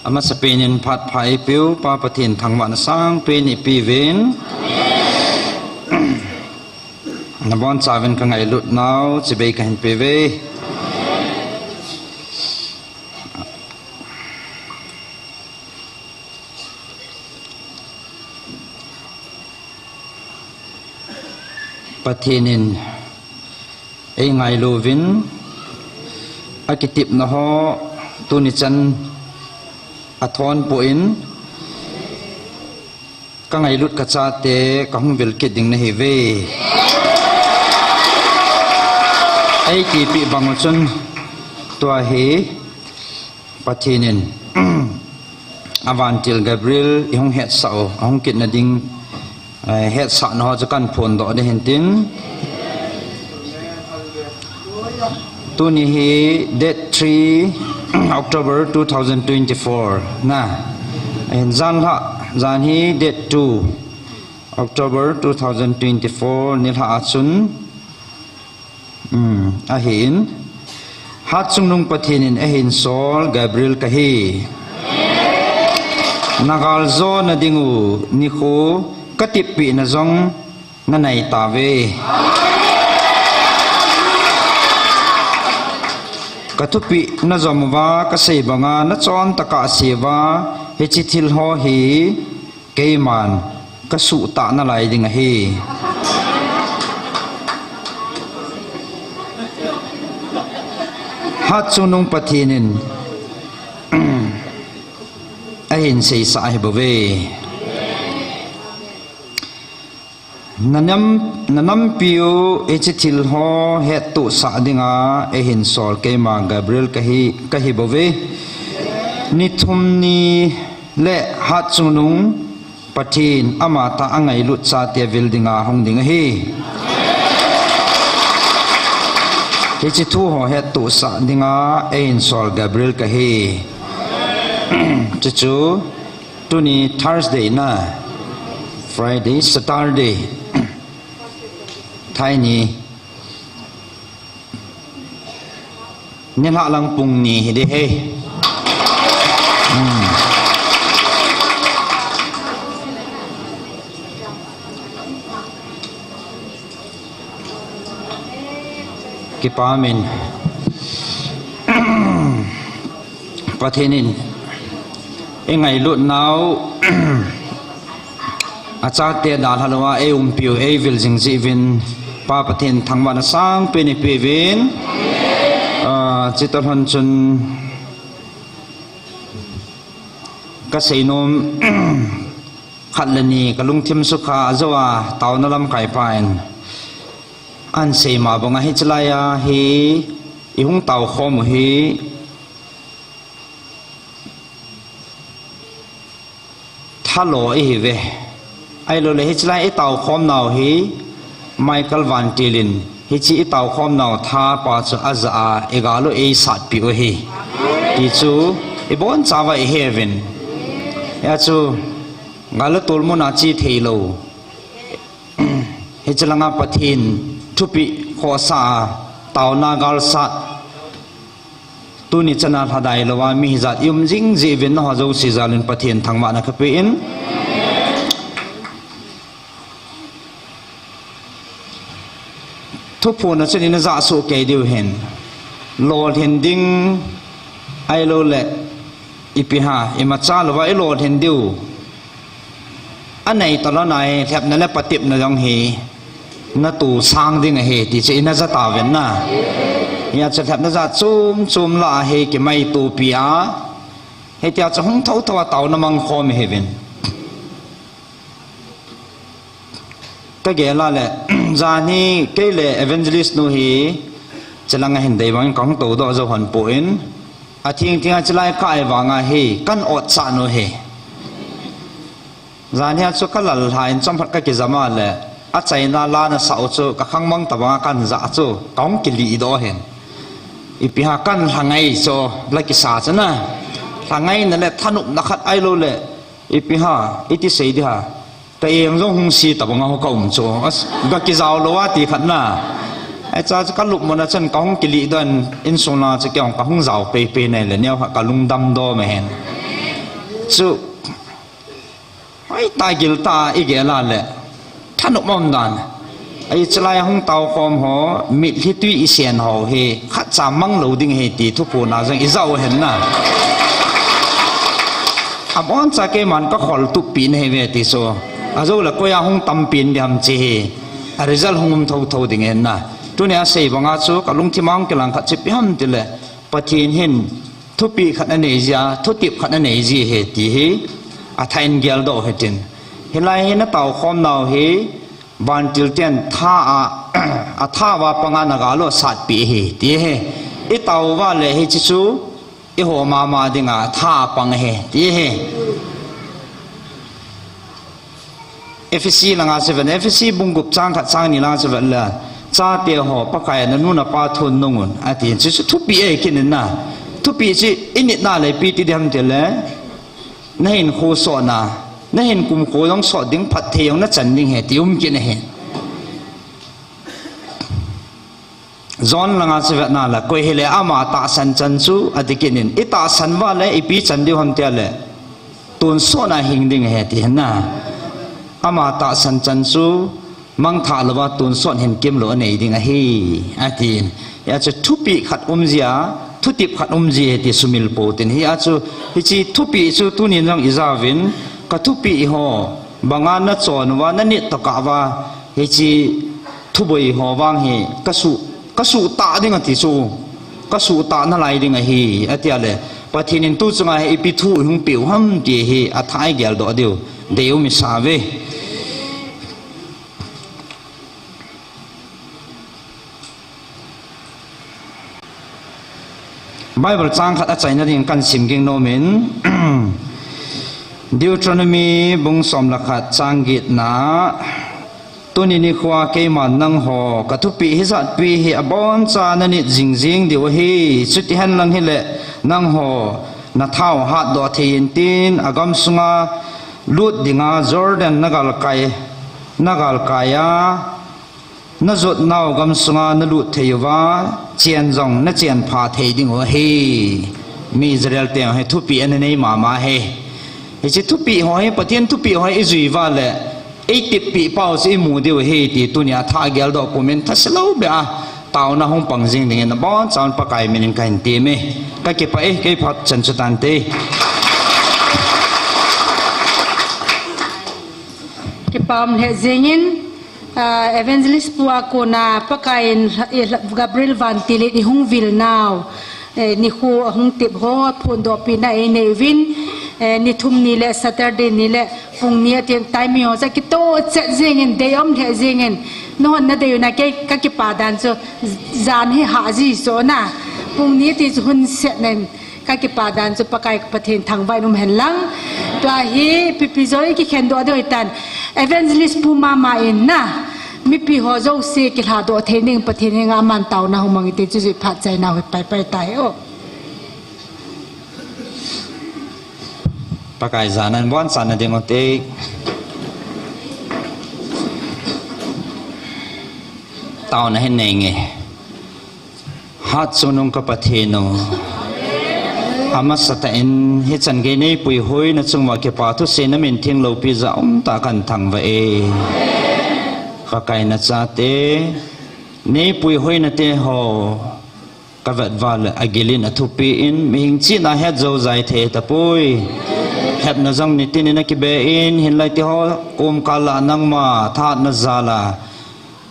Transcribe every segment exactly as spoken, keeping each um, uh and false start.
Amasapen in phat pha eipeu Pa Pathen thangvahna sangpen ipeuvin. Nabonchauvin kangailut nau chibai kahin peuve. Pathen in eingailu uvin, akitepna ho tuni chan athon poi, kangailut kachate kahung vil kit ding nahiuve. Eitipeh bang u chun tua hi Pathen in avantil Gabriel ihung hetsah u, ahung kitna ding, eh, hetsahna ho chu kahin phondoh ding ahin tin. Tuni hi date three October two thousand twenty-four na. Ahin janhi, janhi date two October two thousand twenty-four nilhah a chun Um, ahin, Hatchungnung Pathen in eihin sol Gabriel kahi. Nagal jona dingu nikho katepna jong nanei tauve. Kathupeh najom uva kasei banga nachon tokah asei uva hiche thil ho hi keiman kasuhtah nalai ding ahi. Hatchungnung Pathen in ahin seisah ahi bouve. Nanam, nanampiu hiche thil ho hettohsah dinga eihin sol keima Gabriel kahi, kahi bouve. Ni thum ni le Hatchungnung Pathen amatah angailut chate vil dinga hung ding ahi. Hiche thu ho hettohsah dinga eihin sol Gabriel kahi. Chuchu tuni Thursday na, Friday, Saturday, Thaini. Nilhah lang pung ni hi ding ahi. Hmm. Kipah in. Pathen in eingailut nau achate dalha louva eiumpiu eivil jing jeh uvin Pa Pathen thangvahna sangpen ipeuvin. Ah, chutoh lhon chun kaseinom khat le ni kalungthim sukha ajouva taona lamkaipa in ahin seima banga hiche laiya hi ihung taokhom u hi thalo ihiuve. Ahilouleh hiche lai itaokhom nau hi Michael Vantil in hiche itaokhom nau thapa chu ajah a igal u eisatpeh u ahi. Tichu ibonchauva ihe uvin. Hijeh chun gal le tol muna che theilou, hiche langa Pathen thupeh khohsah a taona galsat tuni chana lhadai louva mi hijat ium jing jeh uvin nangho jouse jalin Pathen thangvahna kapen. Thuphon a chun ina jah soh kei diu ahin. Lolhin ding ahilouleh ipi ham, imacha louva ilolhin diu anei talou nahi, lhepna le patepna jong hi natoh sang ding ahi ti chu ina ja tauvin na. Hijeh chun lhepna jat chom chom lah a hi kimaitopi a, hitia chu hung thotho a taona mangkhom ihiuvin. Kagel a le, janhi kei le evangelist nu hi, chulanga hin dei bangin kahung toudoh jou lhon poi. Atheng theng a chulai kah a vanga hi, kahin otsah nu ahi. Janhi a chu kalal lha in chomkhat kakijam a le, achaina la nasah u chu kakhangmang tabanga kahin jah chu, kahung kilihdoh ahin. Ipi ham, kahin lhangai chu, la kisa chu na. Lhangaina le thanopna khat ahilouleh, ipi ham, iti sei ding ham. Ka eng jong hung se tabanga ho kaum chu. As, gakijao lou a ti khat na. Hiche chu kalupmun a chun kahung kilihdoh in, insung langa chu kei jong kahung jao peipei nai le, neokhat kalungdam doh me hen. chu, hoitah giltah a igel a le, thanop um dan. Hiche lai a hung taokhom ho, mitlhi tui isen ho hi, khatcha mang lou ding ahi ti thuphon a jong ijah u hen na. Aboncha keiman kakholtup pi nahi ve ti chu. Ajou le koi a hung tampi ding ham ti hi. A result hung um thotho ding ahi na. Tunia sei banga chu kalungthim a hung kilang khat chu ipi ham tile, Pathen hin thupeh khat anei jia, thutep khat anei ji ahi ti hi athah in geldoh u hitin. Hilai hi nataokhom nau hi vantil ten tha a, atha uva panga nagal u asatpeh ahi ti ahi. Itao uva le hiche chu iho mama dinga tha apang ahi ti ahi. Ephesi langa chu vet, Ephesi bung gup chang khat chang ni langa chu vet le, chate ho, Pakai a nanu napa thun nungun, ati. Chu chu thupeh ahi kit in na. Thupeh chu init na le ipi ti ding ham tile, nahinkho sotna, nahin kumkho jong sot ding, phatthei jong nachan ding ahi ti um kit in ahi. John langa chu vet na le, koi hile ama tahsan chan chu ati kit in, itahsan uva le ipi chan diu ham tile, tonsot a hing ding ahi ti ahi na. Ama tahsan chan chu mangthah louva tonsot hinkho lou anei ding ahi, ati. Hia chu thupeh khat um jia, thutep khat um ji ahi ti sumil pou hitin. Hia chu, hiche thupeh chu tunin jong ijah uvin, kathupeh ho banga nachon uva, nanit tokah uva, hiche thuboi ho vang hi kasuh, kasuh tah ding ati chu, kasuh tah nalai ding ahi, ati a le, Pathen in tu chunga hi ipi thu ihung peh u ham ti hi athah a igeldoh diu deium isah uve. Bible chang khat achaina ding kahin sim ging nom in, Deuteronomy bung som le khat chang getna, tuni nikhoa keiman nangho kathupeh hijatpi hi aboncha nanit jingjing diu ahi, chuti henlang hile nangho nathau hatdoh thei intin, agam sunga lut dinga Jordan nagalkai, nagalkai a, najotnau gam sunga nalut thei uva, chen jong nachen pha thei diu ahi. Mi Israel te hi thupeh ananei mama ahi. Hiche thupeh ho hi, Pathen thupeh ho hi ijui uva le, eitep peh pau chu imu diu ahi ti tunia athah geldoh pumin thase lou beh a taona hung pang jing dingin abonchauvin Pakai minin kahin temme. Kakipah e, kei phat chan chu tante. Kipah um lheh jengin, ah, Evangelist pu a kona Pakai in, eh, Gabriel Vantil in ihung vil nau, eh, nikho ahung tep ho phondohpina einei uvin, eh, ni thum ni le Saturday ni le pung ni atin timing ho chu kitoh chet jengin, deium lheh jengin, nahon nadei u na, kei kakipa dan chu jan hi hah ji chu na, pung ni ti chu hun set nen, kakipa dan chu Pakai Pathen thangvah in um hen lang. Tua hi pipi joi kikhen doh doh tan. Evangelist pu mama in na, mipi ho jouse kilhadoh thei ding Pathen henga aman taona hung mang ite chu jui phat chaina hi pai pai ta hi o. Pakai jana in bonchana ding u te. Taona hin nei nge. Hatchungnung ka Pathen u, amasatah in hichan gei neipuihoina chunguva kipa thusei namin theng loupi jeh a umtah a kahin thangvah e. Pakai nachate, neipuihoina te ho kavet uva le agil in athupi in, mihing chihna het jou jai thei tapoi. Lhepna jong nitin in akibe in, hinlai ti ho komkal a nangma thahatna jal a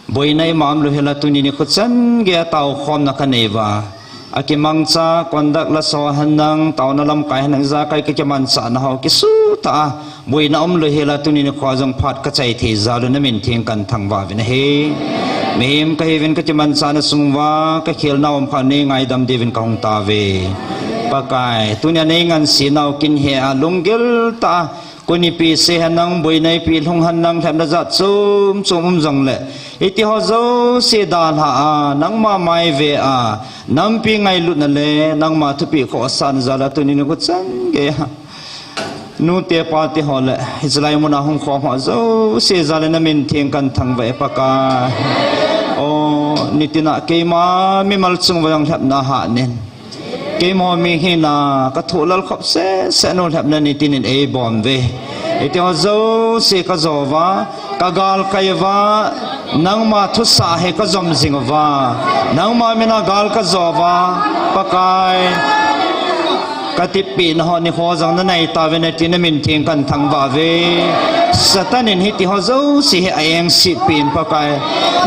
boina ima umlou hel a tuni nikho chan gei a taokhomna kanei uva, akimangcha conduct laso henlang, taona lamkai henlang, ijakai kakimanchahna ho kisuhtah a, boina umlou hel a tuni nikho a jong phat kachai thei jal u namin theng kahin thangvah uvin ahi. Mihem kahiuvin kakimanchahna sung uva kakhelna um kha neingaidam diuvin kahung tauve. Pakai, tunia neingansena u kin he a lunggil tah a, konipi sei henlang, boina ipi lhung henlang, lhepna jat chom chom um jongle, hiti ho jouse dalha a, nangma mai ve a, nampi ngailutna le nangma thupeh khohsahna jal a tuni nikho chan gei a nute pate ho le hichelai muna hung khom ho jouse jal a namin theng kahin thangvah e Pakai. O, nitin a keima mimal chunguva jong lhepna hah in. Keima mi hina kathoh lal khop sese, nolhepna nitin in eibom uve. Hitiho jouse kajo uva, kagalkai uva, nangma thusah hi kajom jing uva, nangma mina gal kajo uva, Pakai, katipehna ho nikho jong nanei tauve ati namin theng kathangvah uve. Satan in hitiho jouse hi a-engsetpeh in Pakai,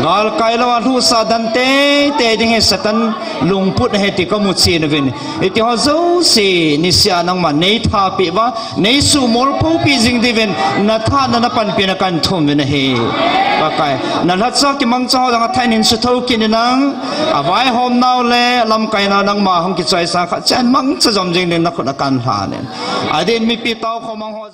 galkai louva lhuhsah dan teitei ding hi Satan lungput ahi ti kamu chen uvin. Hitiho jouse niseh a nangman neithapeh uva, neisuhmolphohpeh jing diuvin natha nana panpina kathum uvin ahi. Pakai, nalhacha kimangcha ho jong athah in suthou kit in lang, avaihomnau le lamkainau nangma hung kichoisang khat chan mangcha jom jing ding nakhut a kanlhan in. Adin mipi taokhomang ho